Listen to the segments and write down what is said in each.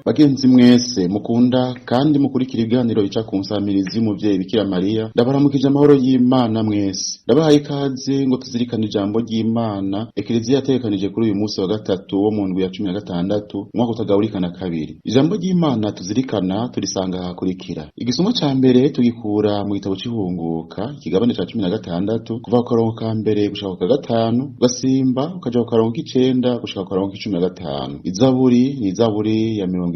Bagenzi mwese mukunda kandi mukurikira ibiganiro bica ku nsamirizi y'umuvyeyi Bikira Mariya, ndabaramukije amahoro y'Imana mwese. Ndabahaye ikaze ngo tuzirikane ijambo ry'Imana Ekleziya yategekanije kuri uyu munsi wa gatatu wo mu ndwi ya 16 umwaka utagaburikana kabiri. Ijambo ry'Imana tuzirikana turisanga ahakurikira. Igisomwa ca mbere tugikura mu gitabo c'ihunguka, ikigabane ca 16 kuva ku karongo ka mbere gushika ku ka gatanu, ugasimba ukaja ku karongo k'icenda gushika ku karongo k'icumi na gatanu. Izaburi ni izaburi ya 77.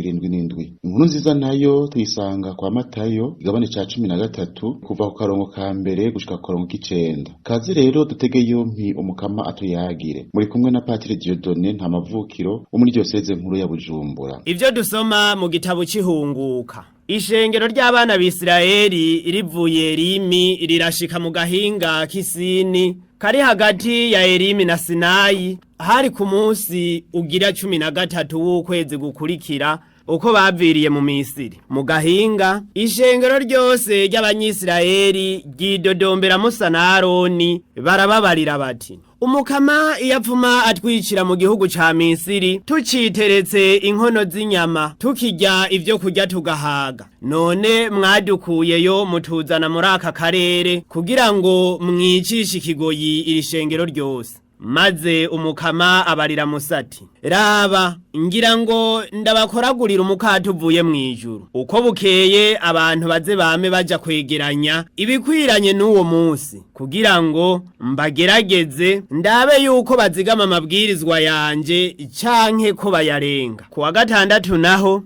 Inkuru nziza nayo tuyisanga kwa Matayo, igabane ca 13 kuva ku karongo ka mbere gushika ku karongo k'icenda. Kaze rero dutege yompi Umukama atuyagire. Muri kumwe na Patiri Dieudonné Ntamavukiro wo muri diyoseze nkuru ya Bujumbura. Ivyo dusoma mu gitabo c'ihunguka. Ishengero ry'abana b'Isirayeli rivuye Elimi rirashika mu gahinga k'Isini kari hagati ya Elimi na Sinayi, hari ku munsi ugira 13 w'ukwezi gukurikira uko baviriye mu Misiri. Mu gahinga ishengero ryose ry'Abanyisirayeli ryidodombera Musa na Aroni, barababarira bati: Umukama iyo apfuma atwicira mu gihugu ca Misiri, tuciteretse inkono z'inyama, tukirya ivyo kurya tugahaga. None mwadukuyeyo mutuzana muri aka karere kugira ngo mwicishe ikigoyi iri shengero ryose. Maze Umukama abarira Musa ati: Raba, ngira ngo ndabakoragurira umukate uvuye mw'ijuru. Uko bukeye abantu baze bame baja kwegeranya ibikwiranye n'uwo munsi, kugira ngo mbagerageze ndabe yuko bazigama amabwirizwa yanje canke ko bayarenga. Ku wa gatandatu naho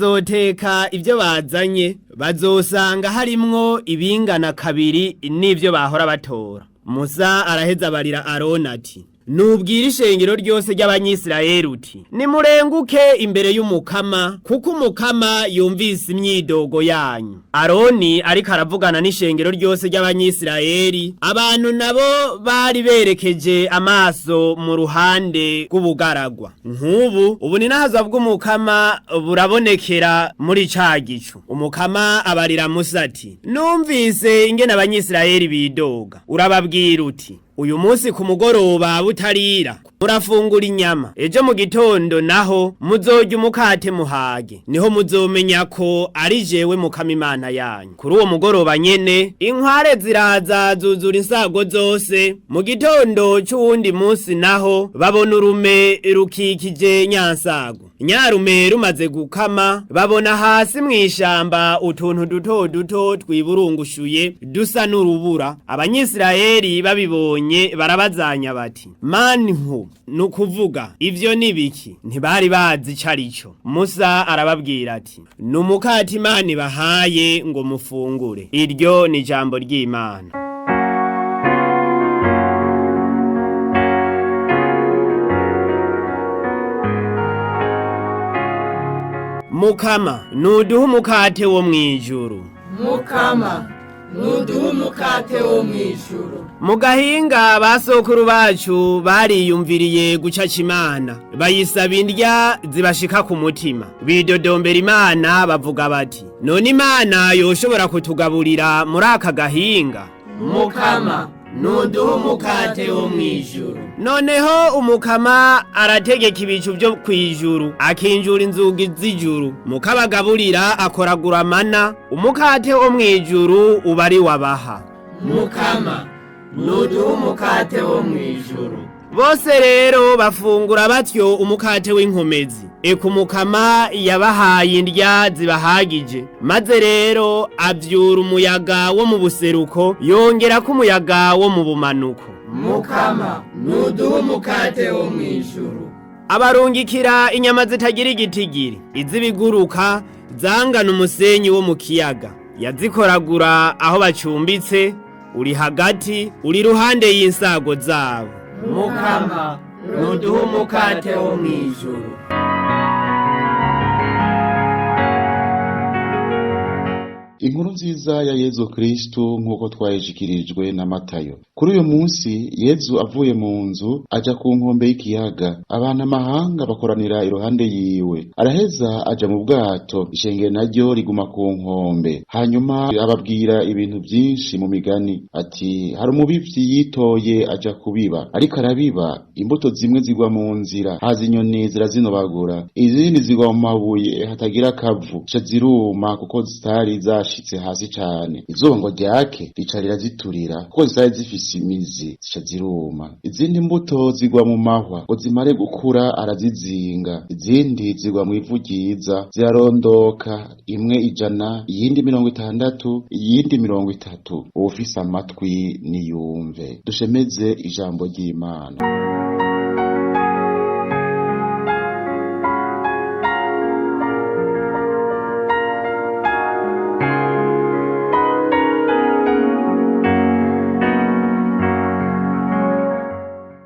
bazoteka ivyo bazanye, bazosanga harimwo ibingana kabiri n'ivyo bahora batora. Musa araheza abarira Aroni ati: Nubwira ishengero ryose ry'Abanyisirayeli uti: Nimurenguke imbere y'Umukama, kuko Umukama yumvise imyidogo yanyu. Aroni ariko aravugana n'ishengero ryose ry'Abanyisirayeli, abantu nabo bari berekeje amaso mu ruhande rw'ubugaragwa. Nk'ubu ubuninahazwa bw'Umukama burabonekera muri ca gicu. Umukama abarira Musa ati: Numvise ingene Abanyisirayeli bidoga, urababwira uti: Uyu munsi ku mugoroba butarira murafungura inyama, ejo mu gitondo naho muzorya umukate muhage, niho muzomenya ko ari jewe Mukama Imana yanyu. Kuri uwo mugoroba nyene inkware ziraza zuzura insago zose. Mu gitondo c'uwundi munsi naho babona urume rukikije nyansago. Nyarume rumaze gukama, babona hasi mw'ishamba utuntu duto duto twiburungushuye dusa n'urubura. Abanyisirayeli babibonye barabazanya bati: Manhu, nukuvuga ivyo ni biki? Ntibari bazi ico arico. Musa arababwira ati: Numukate Imana ibahaye ngo mufungure. Iryo ni ijambo ry'Imana. Mukama, nuduha umukate wo mw'ijuru. Mukama, nuduha umukate wo mw'ijuru. Mu gahinga basokuru bacu bariyumviriye gucaca Imana, bayisaba indya zibashika ku mutima. Bidodombera Imana bavuga bati: None Imana yoshobora kutugaburira muri aka gahinga? Mukama, nuduha umukate wo mw'ijuru. Noneho Umukama arategeka ibicu vyo kw'ijuru, akinjura inzugi z'ijuru, mukabagaburira akoragura amana, umukate wo mw'ijuru uba ari wabaha. Mukama, nuduha umukate wo mw'ijuru. Bose rero bafungura batyo umukate w'inkomezi. Eka Umukama yabahaye indya zibahagije. Maze rero avyura umuyaga wo mu buseruko, yongerako umuyaga wo mu bumanuko. Mukama, nuduha umukate wo mw'ijuru. Abarungikira inyama zitagira igitigiri, iz'ibiguruka zangana umusenyi wo mu kiyaga. Yazikoragura aho bacumbitse, uri hagati, uri ruhande y'insago zabo. Mukama, nuduha umukate wo mw'ijuru. Inkuru nziza ya Yezu Kristu nk'uko twayishikirijwe na Matayo. Kuri uyu munsi Yezu avuye mu nzu aja ku nkombe y'ikiyaga, abantu amahanga bakoranira iruhande yiwe. Araheza aja mu bwato, ishengero naryo riguma ku nkombe. Hanyuma ababwira ibintu byinshi mu migani, ati hari umubivyi yitoye aja kubiba, ariko arabiba imbuto zimwe zigwa mu nzira, haza inyoni zirazinobagura, izindi zigwa mu mabuye hatagira akavu, zica ziruma kuko zitari zashitse hasi cane. Izuba ngo ryake rica riraziturira kuko zitari zifise imizi, zica ziruma. Izindi mbuto zigwa mu mahwa ngo zimare gukura arazizinga, izindi zigwa mu ivu ryiza zirarondoka, imwe 100, iyindi 60, iyindi 30. Uwufise amatwi niyumve. Dushemeze ijambo ry'Imana.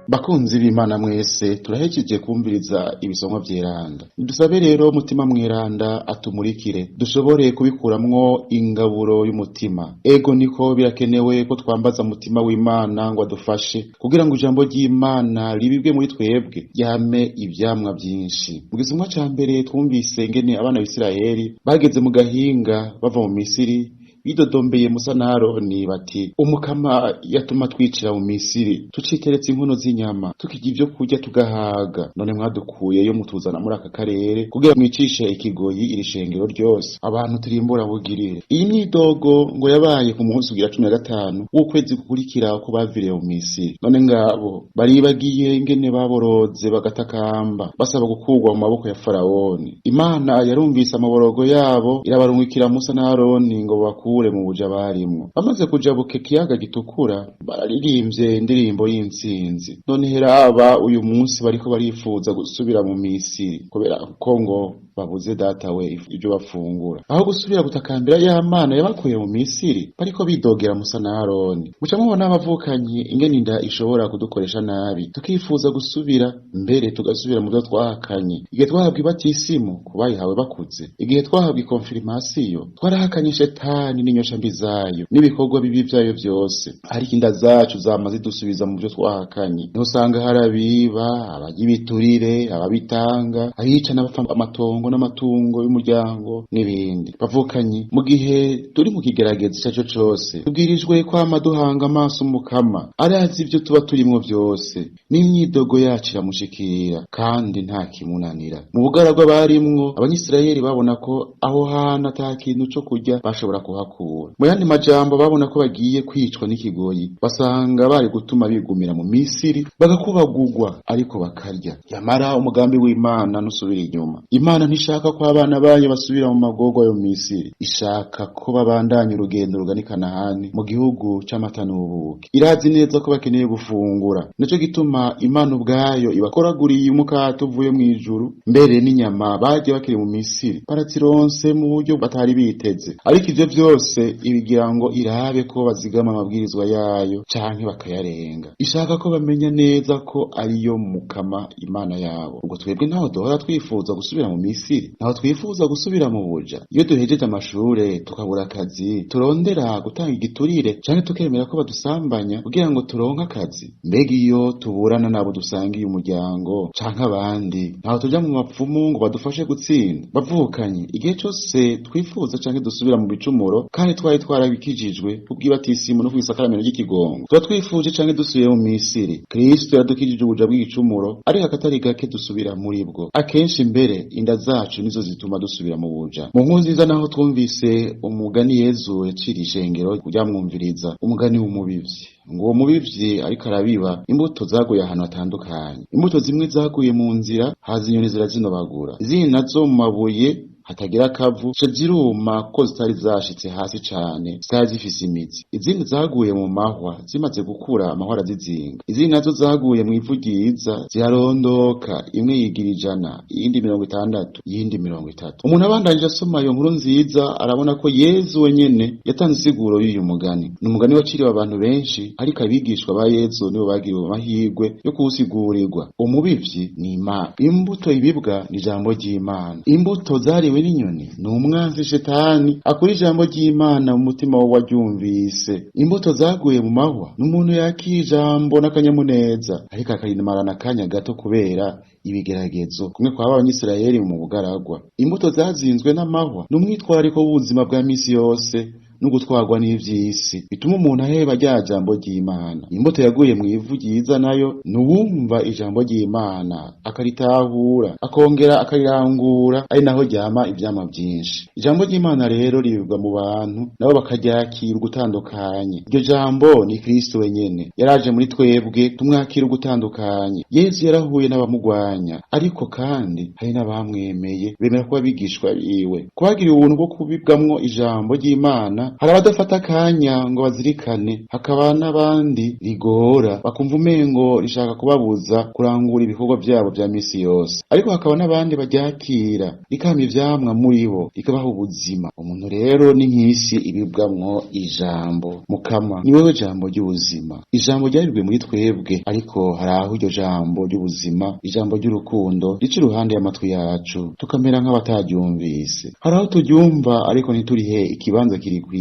Bakunzi b'Imana mwese, turahejeje kumviriza ibisomwa vyeranda. Dusabe rero mutima mweranda atumurikire, dushobore kubikuramwo ingaburo y'umutima. Ego niko birakenewe ko twambaza mutima w'Imana ngo adufashe kugira ngo ijambo ry'Imana ribibwe muri twebwe ryame ivyamwa vyinshi. Mu gisomwa ca mbere twumvise ingene abana b'Isiraheli bageze mu gahinga bava mu Misiri, bidodombeye Musa na Aroni bati umukama yatuma twicira mu Misiri, tuciteretse inkono z'inyama, tukirya ibyo kurya tugahaga, none mwadukuyeyo mutuzana muri aka karere kugira mwicishe ikigoyi iri shengero ryose, abantu turimbura bugirire. Iyi myidogo ngo yabaye ku munsi ugira 15 w'ukwezi gukurikira uko baviriye mu Misiri. None ngabo baribagiye ingene baboroze bagatakamba basaba gukurwa mu maboko ya Farawoni. Imana yarumvise amaborogo yabo irabarungikira Musa na Aroni ngo bakure mu buja barimwo. Bamaze kujabuka ikiyaga gitukura bararirimbye indirimbo y'intsinzi. None heraba uyu munsi bariko barifuza gusubira mu Misiri kubera ko ngo babuze data we ibyo bafungura. Aho gusubira gutakambira ya Mana yabakuye mu Misiri, bariko bidogera Musa na Aroni. Muca mubona abavukanyi ingene inda ishobora kudukoresha nabi, tukifuza gusubira mbere tugasubira mu byo twahakanye. Igihe twahabwa ibatisimu ku bayihawe bakuze, igihe twahabwa ikonfirimasiyo, twarahakanye shetani n'inyosha mbi zayo n'ibikorwa bibi vyayo vyose, ariko inda zacu zama zidusubiza mu byo twahakanye. Niho usanga hari abiba, abarya ibiturire, ababitanga, abica n'abapfa amatongo n'amatungo y'umuryango n'ibindi. Bavukanye, mu gihe turi mu kigeragezo ico arico cose, tubwirijwe kwama duhanga amaso Umukama, arazi ivyo tuba turimwo vyose, n'imyidogo yacu iramushikira kandi nta kimunanira. Mu bugaragwa barimwo, Abanyisirayeli babona ko aho hantu ata kintu co kurya bashobora kuhakura. Mu yandi majambo, babona ko bagiye kwicwa n'ikigoyi, basanga bari gutuma bigumira mu Misiri bagakubagugwa ariko bakarya. Yamara umugambi w'Imana ntusubira inyuma. Imana ntishaka ko abana bayo basubira mu magorwa yo mu Misiri, ishaka ko babandanya urugendo rugana i Kanahani mu gihugu c'amata n'ubuki. Irazi neza ko bakeneye gufungura, nico gituma Imana ubwayo ibakoraguriye umukate uvuye mw'ijuru, mbere n'inyama barya bakiri mu Misiri barazironse mu buryo batari biteze. Ariko ivyo vyose ibigira ngo irabe ko bazigama amabwirizwa yayo canke bakayarenga. Ishaka ko bamenya neza ko ariyo Mukama Imana yabo. Ubwo twebwe ntaho duhora twifuza gusubira mu Misiri, ntaho twifuza gusubira mu buja. Iyo duhejeje amashure tukabura akazi, turondera gutanga igiturire canke tukemera ko badusambanya kugira ngo turonke akazi. Mbega iyo tuburana nabo dusangiye umuryango canke abandi, ntaho tuja mu bapfumu ngo badufashe gutsinda. Bavukanye, igihe cose twifuza canke dusubira mu bicumuro kandi twari twarabikijijwe kubw'ibatisimu no kw'isakaramento ry'ikigongo, tuba twifuje canke dusubiye mu Misiri. Kristo yaradukijije ubuja bw'igicumuro, ariko akatari gake dusubira muri bwo. Akenshi mbere inda zacu nizo zituma dusubira mu buja. Mu nkuru nziza naho twumvise umugani Yezu yaciriye ishengero ryamwumviriza, umugani w'umubivyi. Ngo uwo mubivyi ariko arabiba, imbuto zaguye ahantu hatandukanye. Imbuto zimwe zaguye mu nzira, haza inyoni zirazinobagura, izindi nazo mu mabuye hatagira akavu, zica ziruma kuko zitari zashitse hasi cane, zitari zifise imizi. Izindi zaguye mu mahwa, zimaze gukura amahwa arazizinga. Izindi nazo zaguye mw'ivu ryiza, zirarondoka, imwe yigira 100, iyindi 60, iyindi 30. Umuntu abandanije asoma iyo nkuru nziza arabona ko Yezu wenyene yatanze insiguro y'uyu mugani. Ni umugani waciriwe abantu benshi, ariko abigishwa ba Yezu nibo bagiriwe amahirwe yo kuwusigurirwa. Umubivyi ni Imana, imbuto ibibwa ni ijambo ry'Imana, imbuto zariwe Zatewe n'inyoni ni umwansi Shetani akura ijambo ry'Imana mu mutima w'uwaryumvise. Imbuto zaguye mu mahwa ni umuntu yakira ijambo n'akanyamuneza, ariko akarimarana akanya gato kubera ibigeragezo, kumwe kwa b'Abanyisirayeli mu bugaragwa. Imbuto zazinzwe n'amahwa ni umwitwarariko w'ubuzima bwa misi yose no gutwarwa n'ivy'isi, bituma umuntu aheba rya jambo ry'Imana. Imbuto yaguye mu ivu ryiza nayo ni uwumva ijambo ry'Imana akaritahura, akongera akarirangura, ari naho ryama ivyama vyinshi. Ijambo ry'Imana rero ribibwa mu bantu, nabo bakaryakira ugutandukanye. Iryo jambo ni Kristo wenyene, yaraje muri twebwe tumwakira ugutandukanye. Yesu yarahuye n'abamugwanya, ariko kandi hari n'abamwemeye bemera kuba abigishwa biwe. Kubagira ubuntu bwo kubibwamwo ijambo ry'Imana, hari abadafata akanya ngo bazirikane, hakaba n'abandi rigora bakumva umengo rishaka kubabuza kurangura ibikorwa vyabo vya misi yose, ariko hakaba n'abandi baryakira rikama ivyamwa muri bo, rikabaha ubuzima. Umuntu rero ni nk'isi ibibwamwo ijambo. Mukama, ni wewe jambo ry'ubuzima. Ijambo ryabibwe muri twebwe, ariko hari aho iryo jambo ry'ubuzima, ijambo ry'urukundo, rica iruhande y'amatwi yacu tukamera nk'abataryumvise. Hari aho turyumva ariko ntiturihe ikibanza kirikwiye.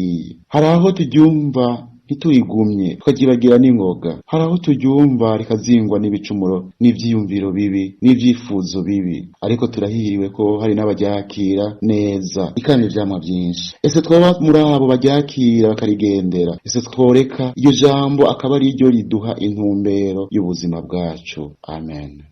Hari aho turyumva ntiturigumye tukaryibagira n'ingoga. Hari aho turyumva rikazingwa n'ibicumuro n'ivyiyumviro bibi n'ivyifuzo bibi, ariko turahiriwe ko hari n'abaryakira neza rikama ivyamwa vyinshi. Ese twoba muri abo baryakira bakarigendera? Ese tworeka iryo jambo akaba ari ryo riduha intumbero y'ubuzima bwacu? Amen.